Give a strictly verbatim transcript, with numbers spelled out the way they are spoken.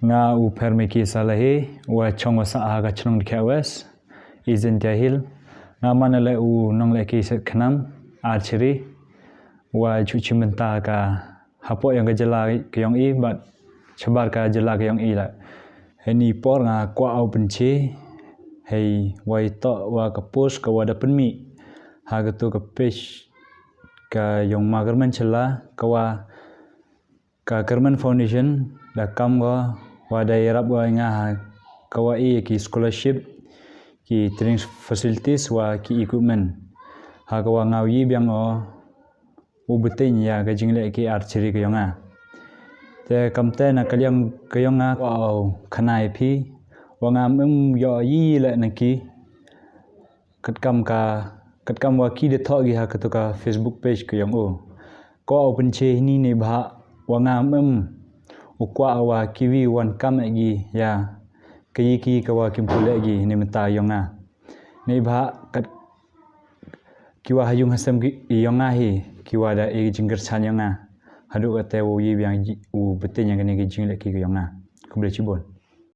Nga u Phermeki Salahi, wa chong wa sah ha ka chnong Dkhia West, East Jaintia Hills. Nga man leh u nonglehke set khnam, archery, wa ju chim bynta ka hapoh yong ka jylla ka yong i, bad shabar ka jylla ka yong i leh. Heini por nga kwah u pynche, hei wa itoh wa ka post ka wa da pynmih ha kato ka page ka yong Ma Kyrmen Shylla, ka wa ka Kyrmen Foundation da kam ko wa da ïarap wa nga ha ka wa i ki scholarship, ki training facilities wa ki equipment. Ha ka wa nga u yi biang o u bteng ya ka jingleh ki archery ka yong nga. Te kamte na ka liang ka yong nga wa u khanai phi wa nga mem yo yi leh na ki katkam ka katkam wa ki da thoh ki ha kato ka Facebook page ka yong u. Ko u pynche hini ne bha wa nga mem u kwah wa ki wi wan kam e gi ya ka yi ki ka wa kim pule gi ne meta yong nga. Ne bha kat ki wa ha yung ha sem ki yong nga hi ki wa da e jingkyrchan yong nga. Haduh kate u yi biang u bteng ya kane ki jingleh ki yong nga. Khublei chibun.